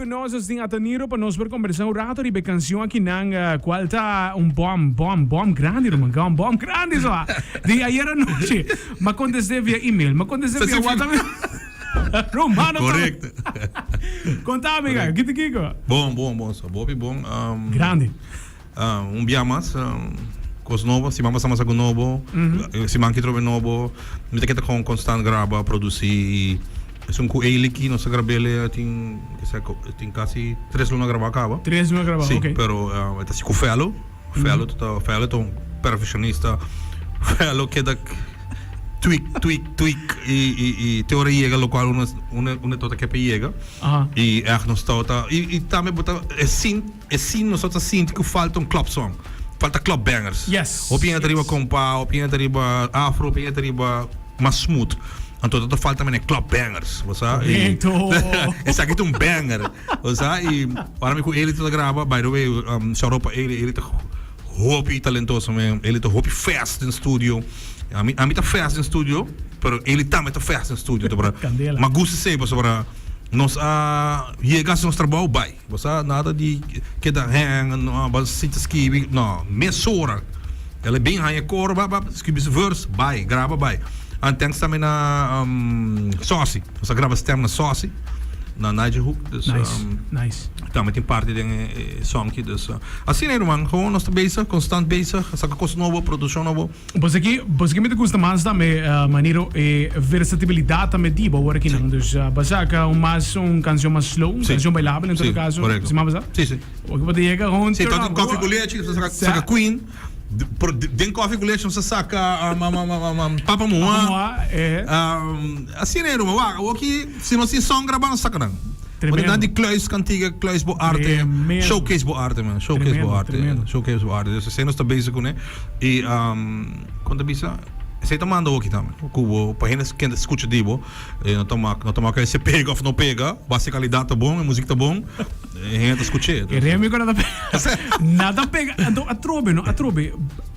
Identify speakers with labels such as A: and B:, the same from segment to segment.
A: ku nos nos tin Ataniro pa nos por kombersá un rato riba e kanshon akinan kual ta un bòm bòm bòm grandi ruman gòm bòm grandi so a di ayer anochi m'a kontest'é via email m'a kontest'é via WhatsApp Ruman no ta
B: Korekto.
A: Konta mi
B: Korekto.
A: Kiko kiko?
B: Bon bon bon so hopi bon.
A: Grandi.
B: Un bia mas kos nobo siman pasa mas algu nobo siman aki trobe nobo mi ta keda kon konstant graba produsi i esun ku Eiliki nos a grab'el tin kisa tin kasi tres luna graba kaba
A: Tres luna graba
B: si
A: ok.
B: pero e ta si ku Fello Fello ta Fello ta un perfeccionista Fello keda tweak tweak tweak i i i te ora yega lokual uno uno ta ke pa yega i ègt nos ta i tambe bo ta e sin E sin nos ta sinti ku falta un club song. Falta club bangers.
A: Yes.
B: Hopi hende ta riba kompa, hopi hende ta riba afro, hopi hende ta riba mas smooth. Anto ta falta mene club bangers, bo sa? I
A: Correcto.
B: esaki ta un banger, bo sa? I ora mi ku Eli ta graba, by the way, shout out pa Eli, Eli ta hopi talentoso men, Eli ta hopi fast den studio. Ami ami ta fast den studio, pero Eli tambe ta fast den studio.
A: Candela.
B: Ma gusta esei pasobra nos a yega hasi nos trabou bai. Bo sa nada di keda hang, no, bo sinta skibi, no, mesora. El a bin haña koro, bap, bap, skibi su vers, bai, graba, bai. En thanks tambe na um, Saucy. Nos a graba stem na Saucy, na Nigel Hook. Dus,
A: Nice,
B: um,
A: nice.
B: Tambe tin parti den e, e song ki, dus, uh, asina, ruman, gewoon nos ta bezig, constant bezig, saka kos nobo, produccion nobo.
A: Bos aki, bos aki mi ta gusta mas tambe, manera e versatibilidad tambe di bo awor akinan. Dus bo saca un mas un cancion mas slow, un cancion bailabel en todo caso.
B: Correcto.
A: Si mas basa?
B: Si, si.
A: Oki bo ta yega gewoon
B: Si,
A: turn
B: tot
A: up.
B: koffie cu lechi, nos saca, saca Queen. Pero den koffie cu lechi nos a saca Papa Moa.
A: Papa Moa, eh.
B: Asina e ruma. Wak, awor si nos tin song graba nos saca nan.
A: Tremendo.
B: Bo di kluis kantiga, kluis bo arte.
A: Tremendo.
B: Showcase bo arte, man. Showcase bo
A: Tremendo,
B: arte.
A: tremendo.
B: Showcase bo arte. Dus esei nos ta bezig kuné. I kon ta bisa, esei ta manda hoki tambe. Ku bo, pa hende kende skucha di bo, e no ta mak, no ta mak si e pega òf no pega, basta e kalidat ta bon, e muzik ta bon, e hende ta skuch'é.
A: E remi ku no ta pega. Nada pega. Anto atrobe, no, atrobe.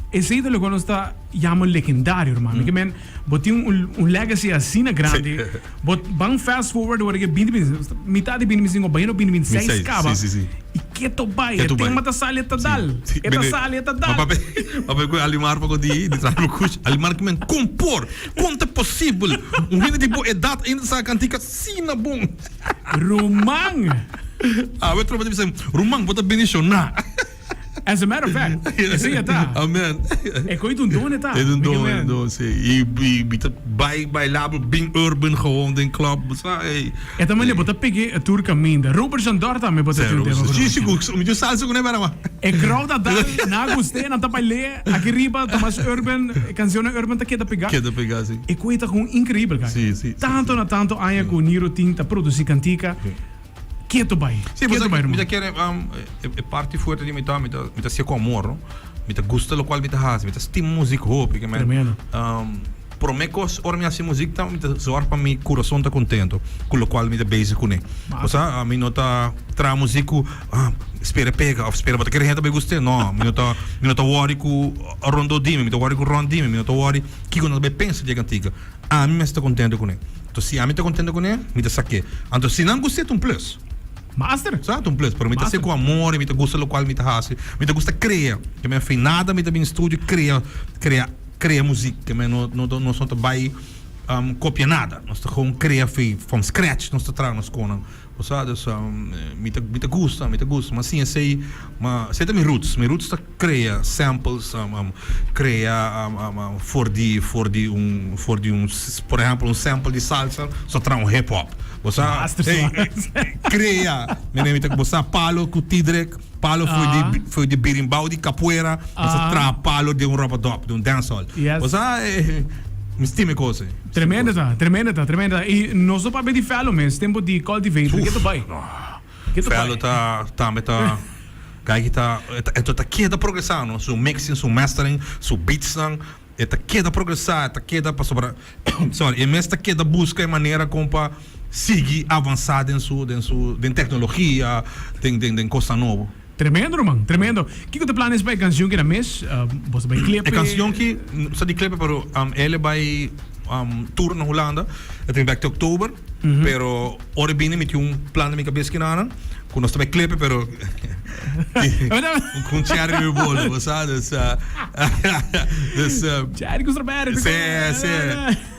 A: Esei ta loke nos ta yama legendario, hermano. Ke men, Bo tin un un legacy asina grandi. Bo ban fast forward ora ke binti binti mitad di binti binti sinku bayendo binti binti seis kaba.
B: Si, si, si.
A: I keto bai. E tema ta sali e ta dal. E ta sali e ta dal.
B: Ma papia papia ku Alimar poko di di traha kush. Alimar ki men kon por? Kon ta posibel un hende di bo edat ainda ta saka kantika asina bon?
A: Ruman!
B: Awe tropa ta bisa ruman bo ta bendishoná.
A: As a matter of fact, esei e ta.
B: Amen.
A: E koe ta un don e ta.
B: E ta un don, e don, si. I, i, mi ta bai bailabel bin urban gewoon den club, bo sa, ey.
A: E ta manera bo ta pega e tur kaminda. Robert Jandor tambe bo ta tin un tema ku
B: Si, si, ku mi tin salsa kuné bera ma.
A: E crowd a dal, nan a gust'é, nan ta bail'é. Aki riba ta mas urban, e cancionnan urban ta keda pegá.
B: Keda pegá, si.
A: E koe ta gewoon increibel, guy.
B: Si, si, si.
A: Tanto na tanto aña ku Niro tin ta produsí kantika. Keto bai.
B: Sí,
A: Keto bai,
B: mi
A: ruman.
B: ta kere e parti fuerte di mi ta, mi ta, mi ta hasié ku amor, no? Mi ta gusta lokual mi ta hasi, mi ta stima muzik hopi, ke men.
A: Tremendo.
B: Promé kos ora mi hasi muzik ta mi ta zòrg pa mi kurason ta kontento ku lokual mi ta bezig kuné. Osea, mi no ta traha muzik ku ah spera e pega òf spera bo ta kere hende ta bai gust'é. No, mi no ta, mi no ta wòri ku rondó di mi, mi ta wòri ku rònt di mi, mi no ta wòri kiko nan ta bai pensa di e kantika. Ami mester ta contento cune. Enton si ami ta contento cune, mi ta saké. Anto si nan gust'é ta un plus.
A: Master!
B: Sa, ta un plus. Pero mi ta hacié cu amor y mi ta gusta locual mi ta haci. Mi ta gusta crea. Ke men fin nada mi ta bin studio crea, crea, crea muziek. Ke men no, no, nos no ta bay copia nada. Nos ta gewoon crea fi from scratch nos ta traha nos conan. Bo sa, dus mi ta, mi ta gusta, mi ta gusta. Ma sin esei, ma esei ta mi roots. Mi roots ta crea samples, crea for di, for di un, for di un, por ehempel un sample di salsa, so traha un hip hop. Bo sa, hey, crea. Mi mi ta, bo sa palo cu Tidrek, palo for di, for di birimbau di capoeira, bo sa traha palo den un rub-a-dub, den un dancehall. Bo sa, mi stima e cos ei.
A: Tremendo ta, tremendo ta, tremendo ta. I nos no papia di Fellow mes, tempo di Cultivator, ke ta bai? Ke ta bai?
B: Fellow ta, tambe ta, guy ki ta, e ta keda progresa no, su mixing, su mastering, su beatsnan, e ta keda progresa, e ta keda pasobra, sorry, e mes ta keda buska e manera kon pa sigui avansa den su, den su, den teknologia, den, den, den kosnan nobo.
A: Tremendo ruman, tremendo. Kiko ta planes pa e canción ki na mes? Bo ta bai clip
B: E canción ki sa di clip pero el e bai tour na Hulanda, e ta bin back te oktober. Pero ora bini mi tin un plan den mi cabes kinanan cu nos ta bay clip pero cu un cherry mi bolo bo sa dus dus
A: Cherry cu strawberry.
B: Si si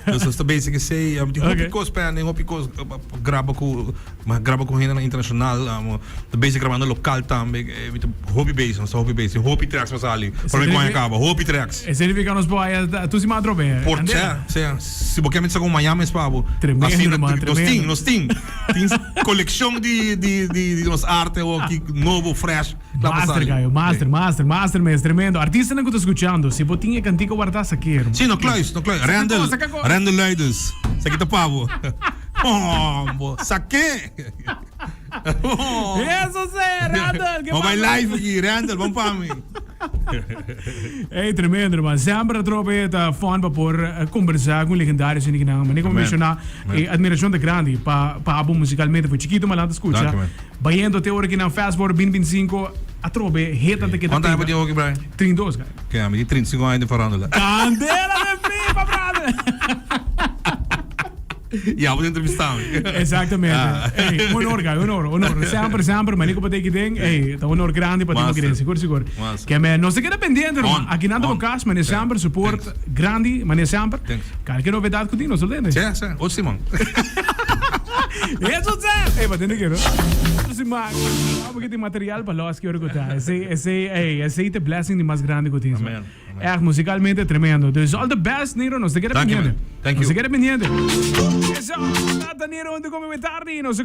B: dus nos ta bezig esey tin hopi cos pending hopi cos graba cu graba cu hendenan internacional ta bezig grabando local tambe mi ta hopi bezig nos ta hopi bezig hopi tracks pa sali prome cu aña caba hopi tracks.
A: Esey significa nos por haya tur siman atrobe.
B: Por sea sea si bo kier mi ta sa con Miami es pa bo.
A: Tremendo
B: Asina
A: man,
B: nos tin
A: tremendo.
B: nos tin tin coleccion di di di di nos arte awor aki nobo fresh kla pa
A: Master
B: sali.
A: gallo, master,
B: Sí.
A: master, master mes, tremendo. Artistanan cu ta scuchando, si bo tin e cantica warda sa ke, hermano.
B: Sí, no kluis, no kluis.
A: Saca
B: Randall,
A: ko, saca ko.
B: Randall Luidens. Esaki ta pa bo. Hombo, sake. Oh.
A: Eso sí, Randall, ke
B: Vamos bai
A: pasa?
B: live aki, Randall, bon pa mi.
A: Ey, tremendo, hermano. Semper atrobe ta fun pa por conversa cu legendario asina kinan. Manera como
B: Amen.
A: menciona,
B: Amen.
A: e admiracion ta grandi pa pa abo musicalmente. Foi chikito malanta scucha.
B: Danki, man.
A: Bayendo te ora kinan fast forward 2025, atrobe hit ta keda
B: Cuánto aña
A: pega.
B: bo tin hoki, Brian?
A: 32, guy.
B: Ke, ami tin 35 aña den farándula.
A: Candela de pipa, brother!
B: Ya bo ta entrevista mi.
A: Exactamente.
B: Ah.
A: Ey, honor, guy, honor, honor. Semper, semper, manico pa teki den. Ey, ta honor grandi pa tin
B: Master.
A: bo sigur, sigur.
B: Master.
A: Ke me, no se keda pendiente,
B: On,
A: ruman. Aki nan ta
B: on.
A: bo cas, mane
B: Sí.
A: semper support
B: Thanks.
A: grandi, mane semper.
B: Thanks.
A: Kalke novedad ku tin, nos lo tende.
B: Sí, sí. Otro siman.
A: Eso sí. Ey, pa tende ke, no? Otro siman. Abo ke tin material pa los ke ora ku ta. Esey, esey, ey, esey ta blessing di mas grandi ku tin.
B: Amen.
A: Echt, musicalmente tremendo. Dus all the best, Nero. Nos te keda
B: Dank je,
A: pendiente.
B: man. Thank
A: Nos
B: you.
A: te keda pendiente. Eso, Tata Nero, hunto con mi tardi. Nos te.